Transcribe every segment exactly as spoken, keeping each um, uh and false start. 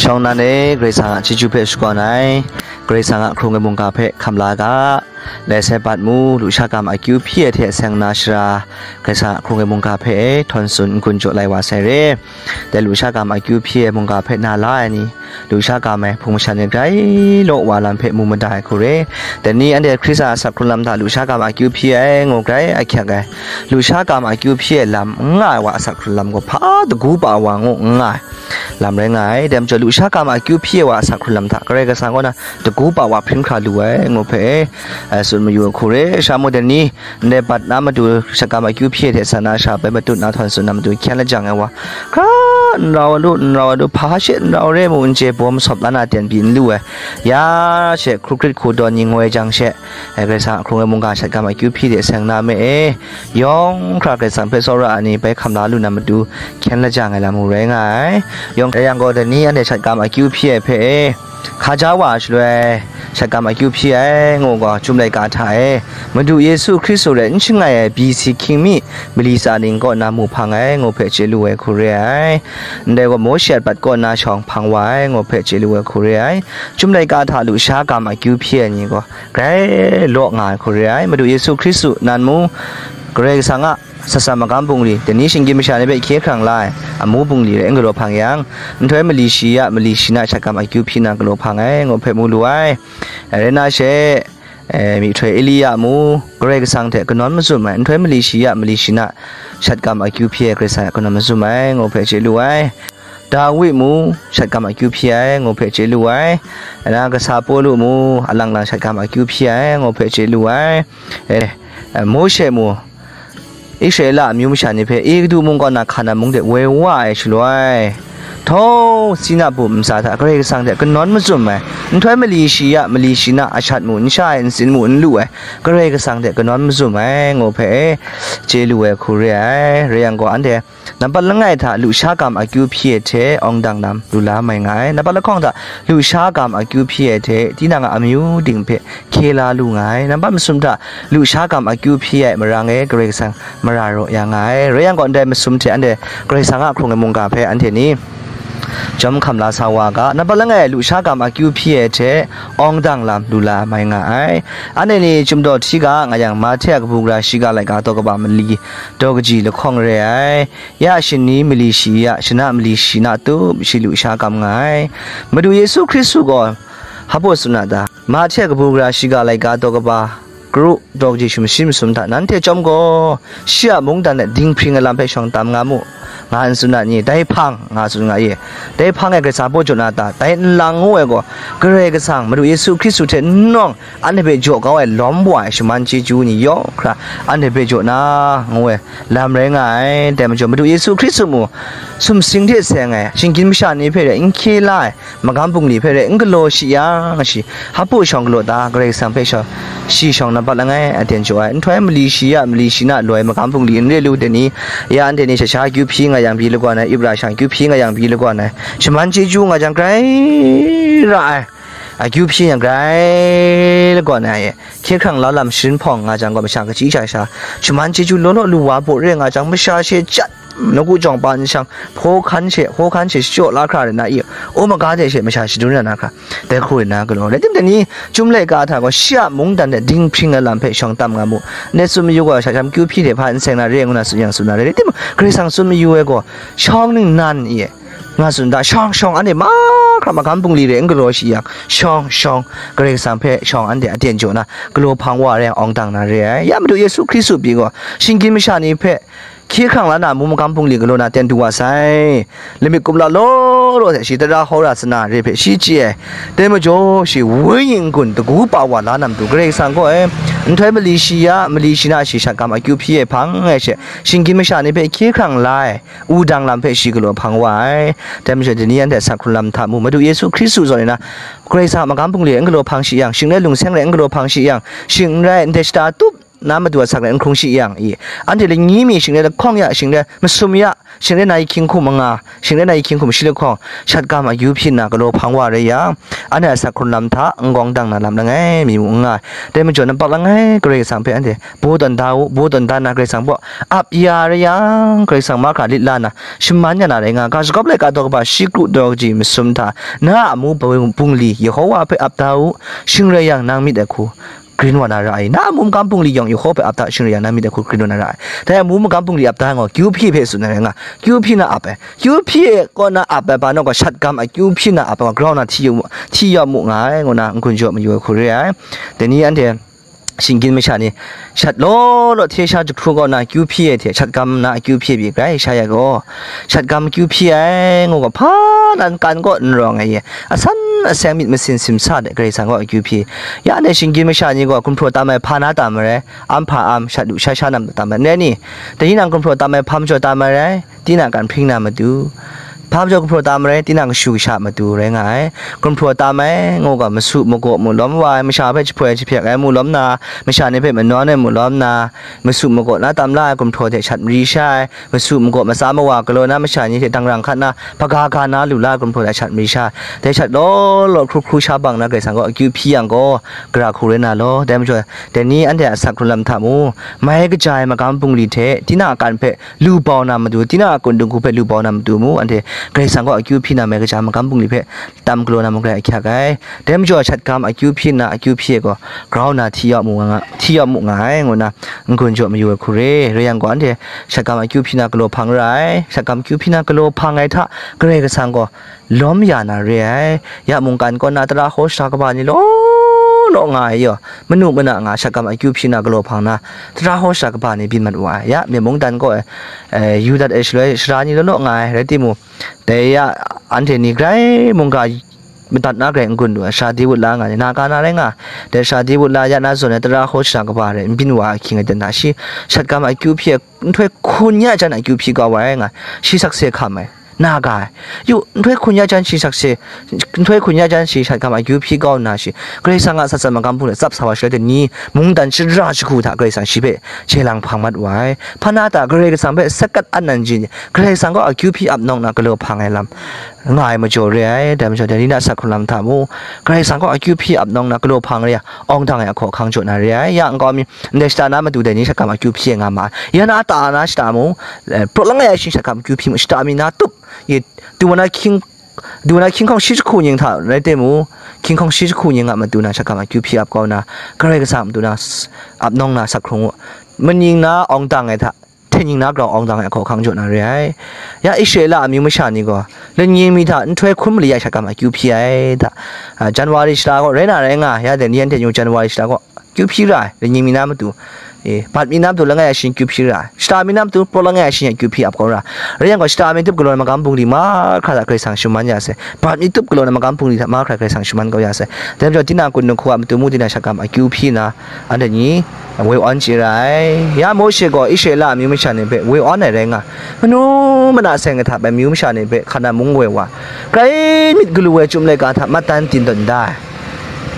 Shawng nan e, Karai Kasang a chyeju hpe shakawn ai, Karai Kasang a hkrung ai mungga hpe hkam la ga, lai sai bat mu, lusha ga ma akyu hpyi ai hte seng na shara, Karai Kasang a hkrung ai mungga hpe e, htawn tsun n-gun jaw lai wa sai re. Dai lusha ga ma akyu hpyi ai mungga hpe na la ai ni, lusha ga ma ai hpung masha ni grai law wa lam hpe mu mada ai hku re. Dai ni anhte Hkristan a asak hkrun lam hta lusha ga ma akyu hpyi ai ngu grai ahkyak ai, lusha ga ma akyu hpyi ai lam n nga ai wa asak hkrun lam gaw hpa dagu pa wa ngu n nga ai lam rai nga ai. Dai majaw, lusha ga ma akyu hpyi ai wa asak hkrun lam hta Karai Kasang kaw na dagu pa wa hpring hkra lu ai ngu hpe, eh, tsun mayu ai hku re. Sha mu dai ni, ndai bat na matu shat ga ma akyu hpyi ai hte sa na sha bai matut na htawn tsun na matu hkyen lajang ai wa, hkra n rau ai lu, n rau ai lu, hpa she n rau re mu n chye, bawm sawp la na ten pyi n lu ai. Ya she, hkru hkrit hku dawn ni ngoi jang she, eh, Karai Kasang a hkrung ai mungga shat ga ma akyu hpyi hte seng na me e, yawng hkra Karai Kasang hpe tsawra ai ni bai hkam la lu na matu hkyen lajang ai lam mu rai nga ai. Yawng rai yang gaw, dai ni anhte shat ga ma akyu hpyi ai hpe e, hka ja wa ai shaloi, shat ga ma akyu hpyi ai ngu gaw, Chyum laika hta e, Madu Yesu Hkristu hte n shangai ai B C hkying mi mali tsa ning kaw na mu hpang ai ngu hpe chye lu ai hku re ai. Ndai gaw, Mawshe a bat kaw na shawng hpang wa ai ngu hpe chye lu ai hku re ai. Chyum laika hta lusha ga ma akyu hpyi ai ni gaw, grai law nga ai hku re ai. Madu Yesu Hkristu nan mu, Karai Kasang a sasa magam bungli, dai ni shinggyim masha ni hpe hkye hkrang la ai amu bungli rai n galaw hpang yang, nhtoi mali shi ya, mali shi na shat ga ma akyu hpyi na galaw hpang ai ngu hpe mu lu ai. Rai na she, eh, myihtoi Elia mu, Karai Kasang hte kanawn mazum ai, nhtoi mali shi ya, mali shi na shat ga ma akyu hpyi ai Karai Kasang hte kanawn mazum ai ngu hpe chye lu ai. Dawi mu, shat ga ma akyu hpyi ai ngu hpe chye lu ai. Rai na, kasa Pawlu mu, alang lang shat ga ma akyu hpyi ai ngu hpe chye lu ai. Eh, eh, Mawshe mu, Israela amyu masha ni hpe Egutu mung kaw na Hkanan mung de woi wa ai shaloi, htawng Sina bum ntsa hta Karai Kasang hte kanawn mazum ai, nhtoi mali shi ya, mali shi na ashat mu, n sha ai ntsin mu n lu ai, Karai Kasang hte kanawn mazum ai ngu hpe chye lu ai hku re ai. Rai yang gaw, anhte nampat langai hta lusha ga ma akyu hpyi ai hte awng dang lam lu la mai nga ai. Nampat lahkawng hta lusha ga ma akyu hpyi ai hte tinang a amyu ting hpe hkye la lu nga ai. Nampat masum hta lusha ga ma akyu hpyi ai marang e Karai Kasang mara raw ya nga ai. Rai yang gaw, ndai masum hte anhte Karai Kasang a hkrung ai mungga hpe anhte ni jawm hkam la sa wa ga, nampat langai lusha ga ma akyu hpyi ai hte awng dang lam lu la mai nga ai. Anhte ni chyum daw hti ga nga yang, Mahte a kabu gara shiga laika daw kaba mali daw kaji lahkawng re ai. Ya shani mali shi ya, shana mali shi na tup shi lusha gam nga ai. Madu Yesu Hkristu gaw hpa baw tsun a ta? Mahte a kabu gara shiga laika daw kaba kru daw kaji sumshi masum hta nanhte chyawm gaw, shi a mungdan e dinghpring ai lam hpe shawng tam nga mu, nga n tsun a ni? Dai hpang, nga tsun nga ye. Dai hpang e Karai Kasang hpa baw jaw na ta? Dai nlang ngu ai gaw, Karai Kasang Madu Yesu Hkristu hte n nawng, anhte hpe jaw kau ai lawm wa ai shaman chyeju ni yawng hkra anhte hpe jaw na, ngu ai lam rai nga ai. Dai majaw, Madu Yesu Hkristu mu, sumsing hte seng ai, shinggyim masha ni hpe rai n hkye la ai, magam bungli hpe rai n galaw shi yang, shi hpa baw shawng galaw ta? Karai Kasang hpe shawng, shi shawng nampat langai aten jaw ai. Nhtoi mali shi ya, mali shi na loi magam bungli n re lu, dai ni, ya anhte ni sha sha akyu hpyi nga yang pyi lagawn ai, ip ra shang akyu hpyi nga yang pyi lagawn ai, shaman chyeju nga jang grai ra ai, akyu hpyi yang grai lagawn ai, hkye hkrang la lam sharin hpawng nga jang gaw, masha kachyi sha sha shaman chyeju law law lu wa baw re nga jang, masha she jat, nawku jawng pa nshang, hpaw hkan she, hpaw hkan she shachyaw la hkra rai na i, o maga de she masha shadun ra na hkra, dai hku rai na galaw. Rai tim, dai ni, Chyum laika hta gaw shi a mungdan de dinghpring ai lam hpe shawng tam nga mu. Ndai tsun mayu gaw, sha sham akyu hpyi hte hpa n seng na re ngu na tsun yang tsun na re. Rai tim, Karai Kasang tsun mayu ai gaw, shawng ningnan i, nga tsun da, shawng shawng anhte mahkra magam bungli re n galaw shi yang, shawng shawng Karai Kasang hpe shawng anhte aten jaw na, galaw hpang wa rai yang awng dang na re ai. Ya Madu Yesu Hkristu pyi gaw, shinggyim masha ni hpe hkye hkrang la na, amu magam bungli galaw na ten du wa sai. Lamik kumla law law hte shi tara hkau ra sa na re hpe shi chye ai. Dai majaw, shi wenyi n-gun dagu pa wa la na matu, Karai Kasang gaw e, nhtoi mali shi ya, mali shi na shi shat ga ma akyu hpyi ai hpang e she, shinggyim masha ni hpe hkye hkrang la ai wudang lam hpe shi galaw hpang wa ai. Dai majaw, dai ni anhte asak hkrun lam hta mu, Madu Yesu Hkristu zawn e na, Karai Kasang a magam bungli n galaw hpang shi yang, shing n rai lungseng rai n galaw hpang shi yang, shing n rai ndai shata tup na matu asak rai n hkrung shi yang i, anhte lani mi shingre lahkawng ya, shingre masum ya, shingre na i hkying hkum anga, shingre na i hkying hkum shi lahkawng, shat gam akyu hpyi nna galaw hpang wa rai yang, anhte asak hkrun lam hta n gawng dang na lam langai mi mu n nga ai. Dai majaw, nampak langai Karai Kasang hpe anhte baw tawn da u, baw tawn da nna Karai Kasang baw ap ya rai yang, Karai Kasang mahkra lit la na, shaman ya na rai nga, ga shagawp laika daw kaba shi kru daw kaji masum hta, na a amu bungli Yehowa hpe ap da u, shing rai yang, nang myit ai hku grin wa na ra ai. Na a mungkan bungli yawng Yehowa hpe ap da, shing rai yang, nang myit ai hku grin wa na ra ai. Dai a mungkan bungli ap da ai gaw, kyu hpyi hpe tsun ai rai nga, kyu hpyi na ap ai. Kyu hpyi kaw na ap ai, ba naw gaw, shat gam akyu hpyi na ap ai gaw, grau na hti yu mu, hti ya mu nga ai, ngu na n-gun jaw mayu ai hku re ai. Dai ni anhte, shinggyim masha ni, shat law law hte sha jahkru kaw na akyu hpyi ai hte, shat gam na akyu hpyi ai pyi grai sha ya gaw, shat gam akyu hpyi ai, ngu gaw, hpa nan kan kaw n rawng ai, asan aseng myit masin simsa de Karai Kasang kaw akyu hpyi. Ya ndai shinggyim masha ni gaw, gumhpraw tam ai hpa na tam marai, am hpa am, shat lu sha sha nam tam ai, n rai ni? Dai ni nang gumhpraw tam ai hpa majaw tam ai rai, tinang kan hpring na matu, hpa majaw gumhpraw tam ai rai, tinang kashu kasha matu rai nga ai. Gumhpraw tam ai, ngu ga, masu magaw mu lawm wa ai, masha hpe jahpoi jahpyak ai mu lawm na, masha ni hpe manawn ai mu lawm na, masu magaw na tam la ai gumhpraw hte shat mari sha ai, masu magaw matsa mawa galaw na masha ni hte dangrang hkat na, hpaga ga na lu la ai gumhpraw hte shat mari sha ai. Dai shat law law hkru hkru sha bang na Karai Kasang gaw akyu hpyi yang gaw, gara hku rai na law. Dai majaw, dai ni anhte a asak hkrun lam hta mu, mai kaja ai magam bungli hte tinang a kan hpe lu bau na matu, tinang a kun dinghku hpe lu bau na matu mu, anhte Karai Kasang kaw akyu hpyi na mai kaja magam bungli hpe tam galaw na mung rai ahkyak ai. Dai majaw, shat gam akyu hpyi nna akyu hpyi ai gaw, grau na hti ya mu nga, hti ya mu nga ai, ngu na n-gun jaw mayu ai hku re. Rai yang gaw, anhte shat gam akyu hpyi na galaw hpang ra ai. Shat gam akyu hpyi na galaw hpang ai hta, Karai Kasang gaw lawm ya na re ai. Ya mungkan kaw na tara hkaw shara kaba ni law law nga ai yaw, manu mana nga shat gam akyu hpyi na galaw hpang na, tara hkaw shara kaba ni byin mat wa ai. Ya, myen mungdan kaw ai, eh, yu dat ai shaloi sara ni law law nga ai, rai timung, dai ya, anhte ni grai mungga madat na grai n-gun lu ai, sara di wut la nga ni, na ka na rai nga, dai sara di wut la ya na zawn ai tara hkaw shara kaba rai n byin wa ai ahkying aten hta, shi shat gam akyu hpyi ai, nhtoi hkun ya jan akyu hpyi kau wa ai nga, shi sakse hkam ai. Na ga ai. Yu, nhtoi hkun ya jan shi sakse, nhtoi hkun ya jan shi shat gam akyu hpyi kau nna shi, Karai Kasang a atsat tsan magam hpung de tsap sa wa shaloi, dai ni mungdan shara shagu hta Karai Kasang shi hpe hkye lang hpang mat wa ai. Hpa na ta Karai Kasang hpe sakat an nan ji, Karai Kasang kaw akyu hpyi ap nawng na galaw hpang ai lam nga ai majaw re ai. Dai majaw, dai ni na asak hkrun lam hta mu, Karai Kasang kaw akyu hpyi ap nawng na galaw hpang re ai, awng dang ai ahkaw ahkang jaw na re ai. Ya nkau mi, ndai shata na matu dai ni shat gam akyu hpyi ai nga ma ai. Ya na ta na shata mu, eh, praw langai ai shi shat gam akyu hpyi mu, shata mi na tup, i, du wa na hkying, du wa na hkying hkawng shi jahku ning hta rai timung, hkying hkawng shi jahku ning a matu na shat gam akyu hpyi ap kau na, Karai Kasang a matu na s-, ap nawng na sak hkrung u. Maning na awng dang ai hta, hten ning na grau awng dang ai ahkaw ahkang jaw na re ai. Ya Israela amyu masha ni gaw, lani mi hta nhtoi hkun mali ya shat gam akyu hpyi ai hta, ah, January shata gaw rai na rai nga, ya dai ni anhte nyu January shata gaw akyu hpyi ra ai, lani mi na matu, eh, bat mi na matu langai a shi akyu hpyi ra ai, shata mi na matu praw langai a shi akyu hpyi ap kau ra. Rai yang gaw, shata mi tup galaw na magam bungli mahkra hta Karai Kasang shaman ya sai, bat mi tup galaw na magam bungli hta mahkra Karai Kasang shaman kau ya sai. Dai majaw, tinang kun dinghku a matu mu, tinang shat gam akyu hpyi na, anhte ni woi awn chye ra ai. Ya Mawshe gaw Israela amyu masha ni hpe woi awn ai rai nga, manu mana seng kahta bai amyu masha ni hpe Hkana mung woi wa, grai myit galu ai chyum laika hta matdan tin tawn da ai.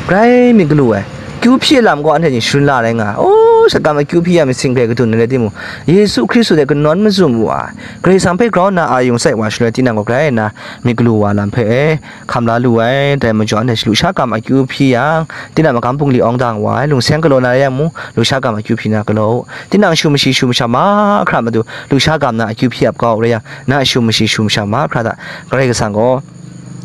Grai myit galu ai, kyu hpyi ai lam gaw anhte ni sharin la rai nga ai. O, shat gam akyu hpyi ai masing hpe kadun ai rai timung, Yesu Hkristu hte kanawn mazum wa ai, Karai Kasang hpe grau nna a yung tsai wa shaloi, tinang gaw grai nna myit galu wa lam hpe e hkam la lu ai. Dai majaw, anhte lusha gam akyu hpyi yang, tinang magam bungli awng dang wa ai, lungseng galaw na rai yang mung, lusha gam akyu hpyi na galaw u. Tinang shu mashi shu masha mahkra matu, lusha gam na akyu hpyi ap kau rai yang, na shu mashi shu masha mahkra hta Karai Kasang gaw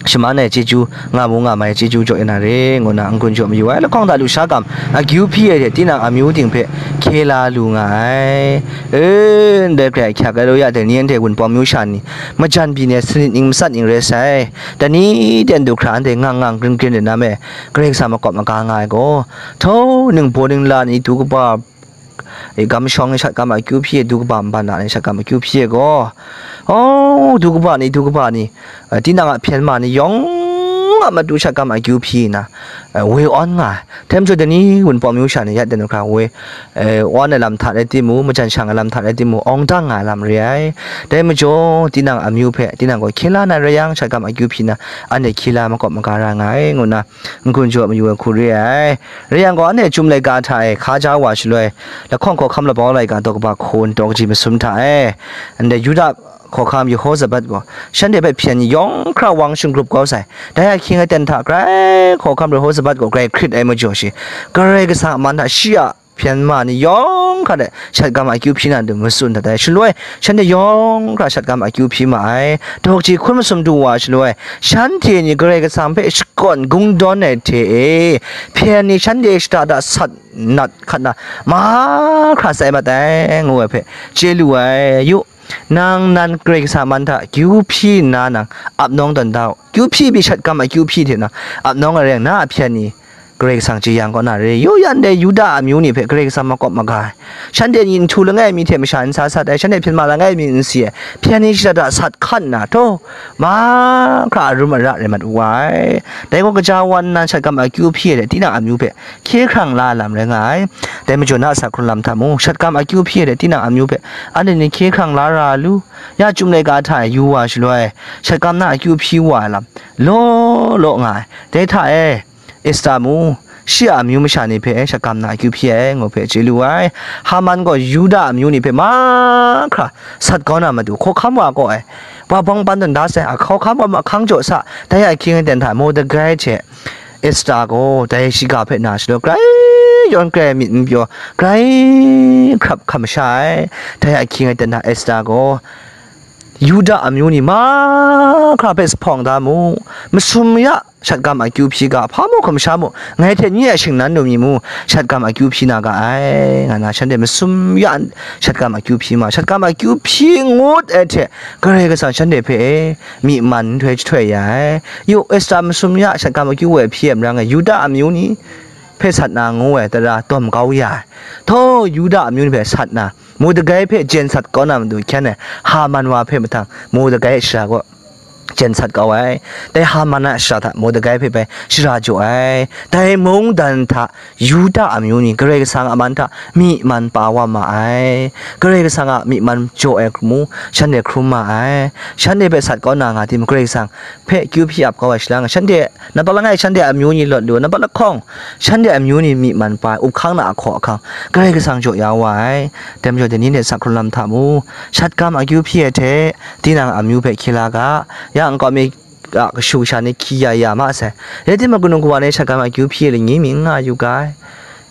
shaman ai chyeju, nga mu nga mai ai chyeju jaw ya na re, ngu na n-gun jaw mayu ai. Lahkawng hta lusha gam akyu hpyi ai hte tinang amyu ting hpe hkye la lu nga ai. E, ndai hkrai hkyak ai law ya dai ni anhte Wunpawng myu sha ni, majan byin ai sanit ning matsat ning rai sai. Dai ni ten du hkra anhte ngang ngang grin grin de na me, Karai Kasang makawp maga nga ai gaw, htau ningbaw ningla ni du kaba, e, gam shawng ni shat gam akyu hpyi ai, du kaba nban na ni shat gam akyu hpyi ai gaw, o, du kaba ni, du kaba ni, e, tinang a hpyen ma ni yawng a matu shakgam akyu hpyi nna, eh, woi awn nga ai. Hte majaw dai ni Wunpawng myu sha ni ya ten hkra woi, eh, awn ai lam hta rai timung, majan shang ai lam hta rai timung, awng dang nga ai lam re ai. Dai majaw, tinang amyu hpe tinang gaw hkye la na rai yang, shakgam akyu hpyi nna, anhte hkye la makawp maga ra nga ai, ngu nna n-gun jaw mayu ai hku re ai. Rai yang gaw, anhte Chyum laika hta e hkaja wa shaloi, lahkawng hkawhkam labau laika daw kaba hku ntaw kaji masum hta e, ndai Yuda hkawhkam Yehozabat gaw shanhte hpe hpyen ni yawng hkra wang shinggrup kau sai. Dai ahkying aten hta grai hkawhkam Yehozabat gaw grai hkrit ai majaw shi, Karai Kasang a man hta shi a hpyen ma ni yawng hkra de shakgam akyu hpyi na matu matsun dat ai. Shaloi, shanhte yawng hkra shakgam akyu hpyi ma ai. Daw kaji hkun masum du wa shaloi, shanhte ni Karai Kasang hpe shakawn kungdawn ai hte e, hpyen ni shanhte shada da sat nat hkat na, mahkra sai mat ai, ngu ai hpe chye lu ai. Yu, nang nan Karai Kasang a man hta akyu hpyi nna nang ap nawng tawn da u. Akyu hpyi pyi, shakgam akyu hpyi hte nang ap nawng ai rai yang, na a hpyen ni Karai Kasang jeyang kaw na re. Yu, yan dai Yuda amyu ni hpe Karai Kasang makawp maga ai. Shanhte ni nhtu langai mi hte masha n sa sat ai, shanhte hpyen ma langai mi n si ai, hpyen ni shada da sat hkat nna, htaw, mahkra arum ara rai mat wa ai. Dai gaw, kaja wa nna shakgam akyu hpyi ai hte tinang amyu hpe hkye hkrang la ai lam rai nga ai. Dai majaw, na a sak hkrung lam hta mung, shakgam akyu hpyi ai hte tinang amyu hpe anhte ni hkye hkrang la ra lu. Ya Chyum laika hta e yu wa shaloi, shakgam na akyu hpyi wa ai lam law law nga ai. Dai hta e, Esta mu, shi a amyu masha ni hpe shakgam na akyu hpyi ai, ngu hpe chye lu ai. Haman gaw Yuda amyu ni hpe mahkra sat kau na matu, hkawhkam wa kaw ai, wa bawng pan tawn da sai, a hkawhkam wa mahkang jaw sa, dai ahkying aten hta Mordekai hte Esta gaw dai shiga hpe na shadaw grai yawn grai myit n pyaw, grai hkrap hkam sha ai. Dai ahkying aten hta Esta gaw, Yuda amyu ni mahkra hpe sa hpawng da mu, masum ya shakgam akyu hpyi ga, hpa mu hkam sha mu, ngai hte nye a shingnan lu mi mu, shakgam akyu hpyi na ga ai, nga na shanhte masum ya shakgam akyu hpyi ma, shakgam akyu hpyi ngut ai hte, Karai Kasang shanhte hpe e myi man nhtoi jahtoi ya ai. Yu, Esta masum ya shakgam akyu woi hpyi ai marang e, Yuda amyu ni hpe sat na ngu ai tara dawm kau ya ai. Htaw, Yuda amyu ni hpe sat na, Mordekai hpe jen sat kau na matu hkyen ai Haman wa hpe mahtang Mordekai a shara gaw jen sat kau ai. Dai Haman a shara hta Mordekai hpe bai shara jaw ai. Dai mungdan hta Yuda amyu ni Karai Kasang a man hta myi man pa wa ma ai. Karai Kasang a myi man jaw ai hkrum mu, shanhte hkrum ma ai. Shanhte hpe sat kau na nga timung, Karai Kasang hpe kyu hpyi ap kau ai shaloi, shanhte nampak langai shanhte amyu ni lawt lu, nampak lahkawng shanhte amyu ni myi man pa ai, up hkang na ahkaw ahkang Karai Kasang jaw ya wa ai. Dai majaw, dai ni hte sak hkrung lam hta mu, shakgam akyu hpyi ai hte tinang amyu hpe hkye la ga, ya nkau mi a kashu kasha ni hkyi ya ya ma sai. Rai timung, kanu kawa ni shakgam akyu hpyi ai lani mi n nga yu ga ai.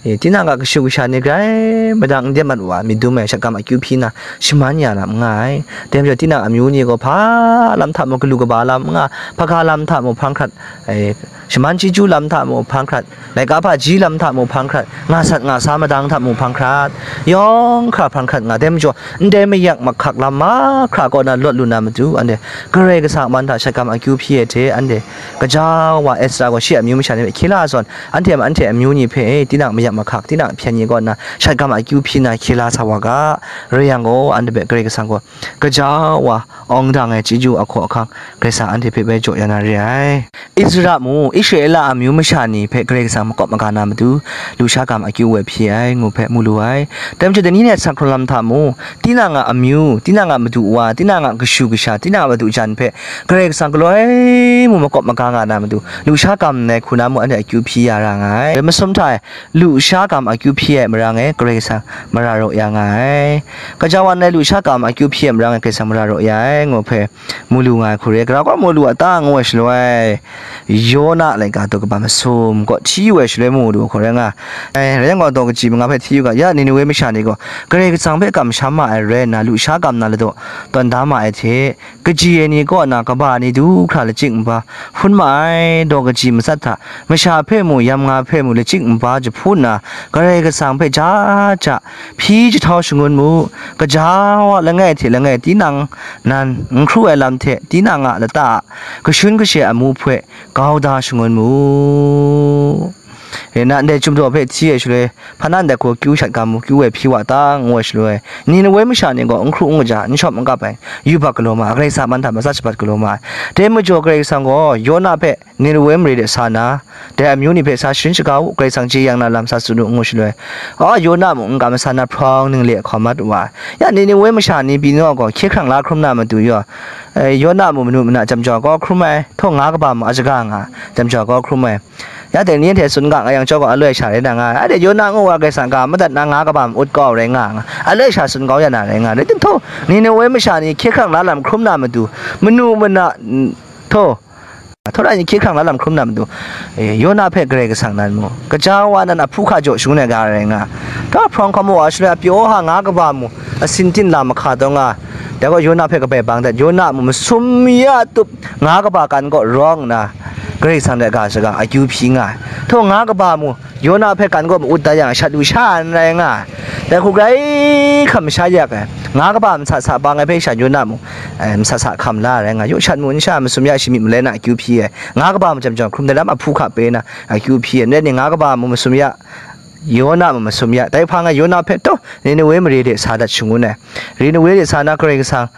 E, tinang a kashu kasha ni grai madat n de mat wa, myit dum ai shakgam akyu hpyi na shaman ya lam n nga ai. Dai majaw, tinang amyu ni gaw hpa lam hta mung galu kaba lam n nga, hpaga lam hta mung hpang hkrat, e, shaman chyeju lam hta mung hpang hkrat, laika hpaji lam hta mung hpang hkrat, nga sat nga sa madang hta mung hpang hkrat, yawng hkra hpang hkrat nga. Dai majaw, ndai mayak mahkak lam mahkra kaw na lawt lu na matu, anhte Karai Kasang a man hta shakgam akyu hpyi ai hte, anhte kaja wa Esra gaw shi a amyu masha ni hpe hkye la zawn, anhte a, anhte amyu ni hpe, e, tinang mayak mahkak, tinang hpyen ni kaw nna, shakgam akyu hpyi na hkye la sa wa ga, rai yang gaw, anhte hpe Karai Kasang gaw kaja wa awng dang ai chyeju ahkaw ahkang, Karai Kasang anhte hpe bai jaw ya na re ai. Ezra mu, Israela amyu masha ni hpe Karai Kasang makawp maga na matu, lusha gam akyu woi hpyi ai, ngu hpe mu lu ai. Dai majaw, dai ni hte sak hkrung lam hta mu, tinang a amyu, tinang a madu wa, tinang a kashu kasha, tinang a madu jan hpe Karai Kasang galoi mu makawp maga nga na matu, lusha gam ndai hku na mu anhte akyu hpyi ya ra nga ai. Masum hta e, lusha gam akyu hpyi ai marang e Karai Kasang mara raw ya nga ai. Kaja wa ndai lusha gam akyu hpyi ai marang e Karai Kasang mara raw ya ai, ngu hpe mu lu nga ai hku re. Gara gaw mu lu a ta ngu ai shaloi, Yona laika daw kaba masum kaw hti woi shaloi mu lu hku rai nga ai. Rai yang gaw, daw kaji manga hpe hti u ga, ya Ninewe masha ni gaw Karai Kasang hpe kamsham ma ai rai nna, lusha gam na ladaw tawn da ma ai hte, kaji ai ni kaw na kaba ni du hkra lachyik nba hpun ma ai, daw kaji matsat hta masha hpe mu, yamnga hpe mu, lachyik nba jahpu nna, Karai Kasang hpe ja ja hpyi jahtau shangun mu. Kaja wa langai hte langai tinang nan n hkru ai lam hte, tinang a lata a kashun kashe amu hpe grau da shangun mu. E na ndai chyum daw hpe hti ai shaloi, hpa na ndai hku kyu shat ga mu, kyu ai hpyi wa ta, ngu ai shaloi, Ninewe masha ni gaw n hkru n kaja, n shawm n kap ai, yubak galaw ma ai, Karai Kasang man hta matsa shabat galaw ma ai. Dai majaw Karai Kasang gaw Yona hpe Ninewe mare de sa na, dai amyu ni hpe sa sharin shaga u, Karai Kasang jeyang na lam sa tsun u, ngu shaloi, a, Yona mung n kam masa na hprawng ning le hkawm mat wa ai. Ya Ninewe masha ni pyi naw gaw hkye hkrang la hkrum na matu yaw, e, Yona mung manu mana jam jaw gaw hkrum ai, htaw nga kaba mung a shaga nga, jam jaw gaw hkrum ai. Ya dai ni hte tsun ga nga yang chyawm gaw aloi sha rai na nga ai. Anhte Yona ngu wa Karai Kasang ga madat na nga kaba ma-ut kau rai nga nga. Aloi sha tsun kau ya na rai nga. Rai timung, Ninewe masha ni hkye hkrang la lam hkrum na matu, manu mana, n-, htaw, htaw ra ni hkye hkrang la lam hkrum na matu, e, Yona hpe Karai Kasang nan mu. Kaja wa nan a hpu hka jaw shangun ai ga rai nga. Htaw hprawng hkawm wa shaloi a pyaw ha nga kaba mu, a sintin lam mahka taw nga. Dai gaw Yona hpe kabai bang dat, Yona mu masum ya tup nga kaba kan kaw rawng nna, Karai Kasang hte ga shaga akyu hpyi nga ai. Htaw nga kaba mu, Yona hpe kan kaw ma-ut dat yang, shat lu sha n rai nga ai. Dai hku grai hkam masha yak ai. Nga kaba masa sa bang ai hpe sha Yona mu, eh, masa sa hkam la rai nga ai. Yaw shat mu n sha masum ya shi myit malai na akyu hpyi ai. Nga kaba mu jam jam hkrum dai lam a hpu hka pe na akyu hpyi ai. Ndai ni nga kaba mu masum ya, Yona mu masum ya. Dai hpang e Yona hpe taw Ninewe mare de sa dat shangun ai. Ninewe de sa na Karai Kasang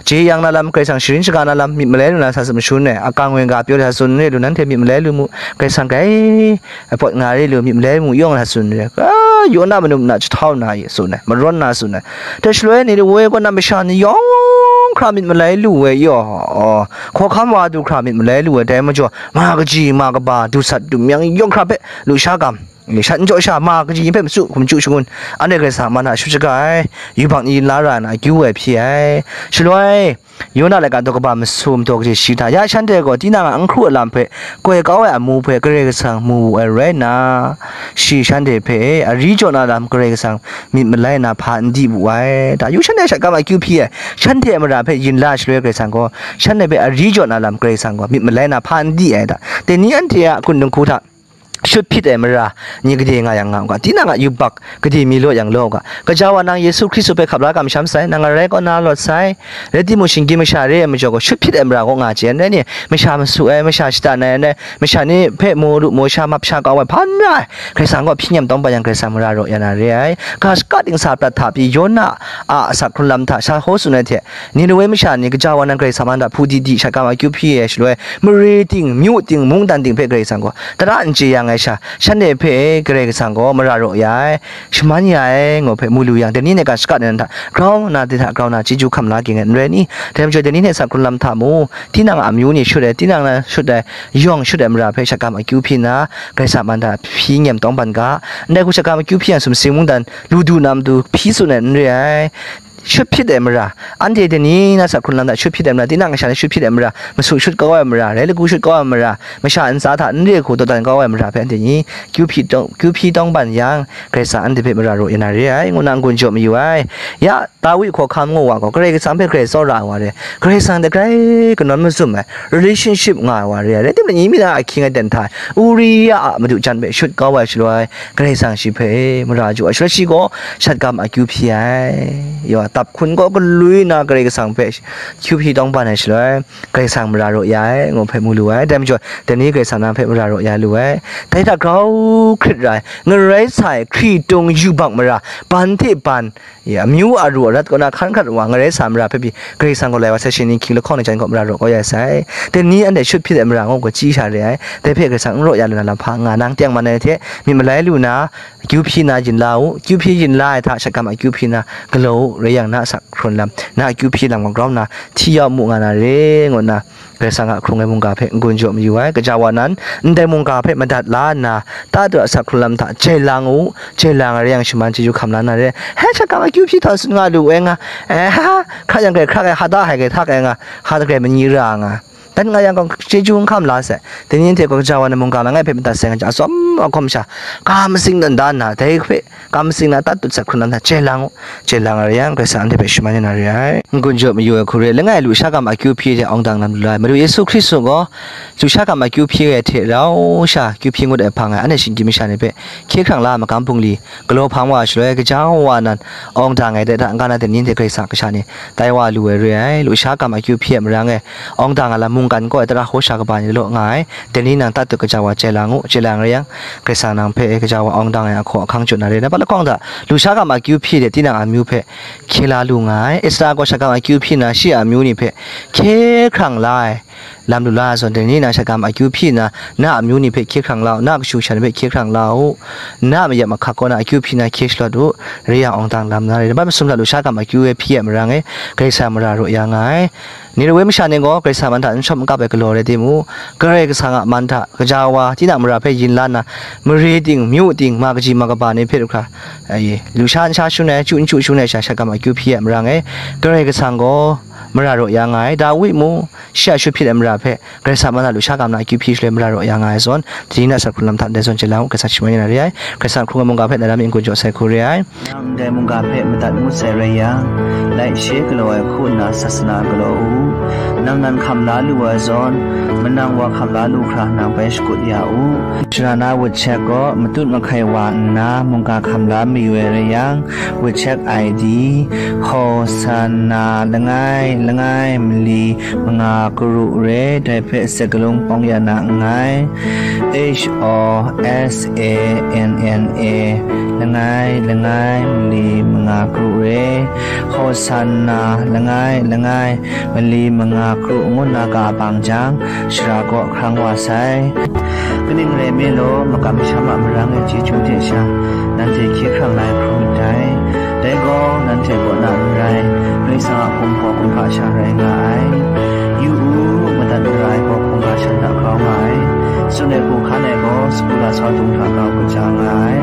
jeyang na lam, Karai Kasang sharin shaga na lam, myit malai lu na sa tsun mashun ai, akang wenga pyaw sa tsun n re lu, nanhte myit malai lu mu, Karai Kasang grai pawt nga re lu, myit malai mu yawng sa tsun n re, a, Yona manu mana jahtau na ye tsun ai, marawn na tsun ai. Dai shaloi ni de woi kaw na masha ni yawng hkra myit malai lu ai yaw, aw, hkawhkam wa du hkra myit malai lu ai, dai majaw, ma kaji, ma kaba, dusat, dumyang yawng hkra hpe lusha gam, shat n jaw sha, ma kaji hpe matsu hkum chyu shangun, anhte Karai Kasang man hta shut shaga ai, yubak ni yin la ra na akyu ai hpyi ai. Shaloi, Yona laika daw kaba masum daw kaji shi hta, ya shanhte gaw tinang a n hkru a lam hpe koi kau ai amu hpe Karai Kasang mu wu ai rai nna, shi shanhte hpe ari jaw na lam Karai Kasang myit malai na hpa n di wu ai. Da yu shanhte shat kam akyu hpyi ai, shanhte a mara hpe yin la shaloi Karai Kasang gaw shanhte hpe ari jaw na lam Karai Kasang gaw myit malai na hpa n di ai da. Dai ni anhte a kun dinghku hta shut hpyit ai mara ni gade nga yang nga u ga, tinang a yubak gade mi law yang law u ga, gaja wa nang Yesu Hkristu hpe hkap la kamsham sai, nang arai kaw na lawt sai, rai timung, shinggyim masha re ai majaw gaw, shut hpyit ai mara kaw nga chye ai, n rai ni, masha masu ai, masha shatan ai, n rai, masha ni hpe maw lu maw sha map sha kau ai, hpa n ra ai, Karai Kasang kaw hpyi nyem tawng ban yang, Karai Kasang mara raw ya na re ai, ga shaka dingsa prat hta pyi, Yona a asak hkrun lam hta sha hkaw tsun ai hte, Ninewe masha ni gaja wa nang Karai Kasang man hta hpu di di shat kam akyu hpyi ai shaloi, mare ting, myu ting, mungdan ting hpe Karai Kasang gaw tara n chye yang ai sha, shanhte hpe Karai Kasang gaw mara raw ya ai, shaman ya ai, ngu hpe mu lu yang, dai ni hte ga shaka ni nan hta grau nna, dai hta grau nna chyeju hkam la ging ai, n rai ni? Dai majaw, dai ni hte asak hkrun lam hta mu, tinang a amyu ni shut ai, tinang na shut ai, yawng shut ai mara hpe shat kam akyu hpyi nna, Karai Kasang man hta hpyi nyem tawng ban ga, ndai hku shat kam akyu hpyi yang, sumsing mungdan lu du na matu hpyi tsun ai n re ai. Shut hpyit ai mara, anhte dai ni na asak hkrun lam hta shut hpyit ai mara, tinang kasha ni shut hpyit ai mara, masu shut kau ai mara, rai lagu shut kau ai mara, masha ntsa hta n re hku dawdan kau ai mara hpe anhte ni kyu hpyi tawng, kyu hpyi tawng ban yang, Karai Kasang anhte hpe mara raw ya na re ai, ngu na n-gun jaw mayu ai. Ya, Dawi hkawhkam ngu wa gaw, Karai Kasang hpe grai tsawra ai wa re ai, Karai Kasang hte grai kanawn mazum ai, relationship nga ai wa re ai, rai timung, ni mi na ahkying aten hta e, Uria a madu jan hpe shut kau ai shaloi, Karai Kasang shi hpe mara jaw ai shaloi, shi gaw shat kam akyu hpyi ai. Yaw, dap hkun kaw galwi na Karai Kasang hpe akyu hpyi tawng ban ai shaloi, Karai Kasang mara raw ya ai, ngu hpe mu lu ai. Dai majaw, dai ni Karai Kasang nang hpe mara raw ya lu ai. Dai hta grau hkrit ra ai, ngarai sa ai hkritung yubak mara, ban hte ban, ya, amyu aru arat kaw na hkan hkrat wa, ngarai sa mara hpe pyi, Karai Kasang gaw lai wa sai, shi ni hkying lahkawng ni jan gaw mara raw kau ya sai. Dai ni anhte shut hpyit ai mara ngu gaw chyi sha re ai. Dai hpe Karai Kasang n raw ya lu na lam hpa nga, nang teng man ai hte myit malai lu na, akyu hpyi na yin la u, akyu hpyi yin la ai hta shat kam akyu hpyi na galaw u, rai yang, na asak hkrun lam, na akyu hpyi lam gaw grau nna hti ya u mu nga na re, ngu nna Karai Kasang a hkrung ai mungga hpe n-gun jaw mayu ai. Gaja wa nan, ndai mungga hpe madat la nna, ta tu asak hkrun lam hta jai lang u, jai lang ai rai yang, shaman chyeju hkam la na re. He, shat kam akyu hpyi htaw tsun nga lu ai nga, e, ha, ha, hkrat yang grai hkrak ai, ha da hai grai htak ai nga, ha da grai manyi ra nga. Dan nga yang gaw, chyeju n hkam la sai. Dai ni hte gaw gaja wa na mungga langai hpe madat sai nga jang, atsawm akhawm sha, ga matsing dan da nna, dai hpe ga matsing na tat tut sat hkrun lam hta jai lang u, jai lang ai rai yang, Karai Kasang anhte hpe shaman ya na re ai. N-gun jaw mayu ai hku re ai, langai lusha ga ma akyu hpyi hte awng dang lam lu la ai. Madu Yesu Hkristu gaw lusha ga ma akyu hpyi ai hte rau sha akyu hpyi ngut ai hpang e, anhte shinggyim masha ni hpe hkye hkrang la ai magam bungli galaw hpang wa shaloi, gaja wa nan awng dang ai dai hta n-ga na dai ni hte Karai Kasang kasha ni tai wa lu ai re ai. Lusha ga ma akyu hpyi ai marang e, awng dang ai lam mung kan kaw ai tara hkaw sha kaba ni law nga ai. Dai ni nang tatut kaja wa chye lang u, chye lang rai yang, Karai Kasang nang hpe kaja wa awng dang ai ahkaw ahkang chyu na re. Nampat lahkawng hta, lusha gam akyu hpyi de tinang amyu hpe hkye la lu nga ai. Israel gaw shagam akyu hpyi na shi a amyu ni hpe hkye hkrang la ai. Lam lu la ai zawn, dai ni nang shagam akyu hpyi na, na amyu ni hpe hkye hkrang la u, na kashu kasha ni hpe hkye hkrang la u, na mayap mahkak kaw na akyu hpyi na hkye shalawt u, re yang awng dang lam na re. Nampat masum hta lusha gam akyu e hpyi ai marang e, Karai Kasang mara raw ya nga ai. Ninewe masha ni gaw Karai Kasang man hta n shawm n kap ai galaw rai timung, Karai Kasang a man hta kaja wa tinang mara hpe yin la nna, mare ting, myu ting, ma kaji ma kaba ni hpe du hkra, ai, lusha nsha shun ai, chyu n chyu shun ai sha shagam akyu hpyi ai marang e, Karai Kasang gaw mara raw ya nga ai. Dawi mung, shi a shut hpyit ai mara hpe Karai Kasang man hta lusha gam na akyu hpyi shaloi mara raw ya nga ai zawn, dai ni na sat hkrung lam hta ndai zawn chye lang u, Karai Kasang shimai na re ai. Karai Kasang hkrung ai mungga hpe na lam n-gun jaw sai hku re ai. Nang ndai mungga hpe madat ngut sai rai yang, laishe galaw ai hku nna sasana galaw u. Nang nan hkam la lu ai zawn, manang wa hkam la lu hkra nang bai shakut ya u. Shara na wut chek gaw matut mahkai wa nna mungga hkam la mayu ai rai yang, wut chek I D, Hosanna langai langai mali manga karu re, dai hpe sakalung pawng ya na nngai. H O S A N N A, langai langai mali manga karu re, Hosanna langai langai mali manga karu ngu na ga bang jang, shara kaw hkrang wa sai. Kaning rai me law, makam masham a marang e chyeju hte sha, nanhte hkye hkrang la ai hkrum myit dai. Dai gaw, nanhte kaw na n rai, Karai Kasang a hkum gaw hkungga sha rai nga ai. Yu u, madat mara ai gaw hkungga shan hta grau nga ai. Tsun ai hku hkan ai gaw, sagu lasau dung hta grau kaja nga ai.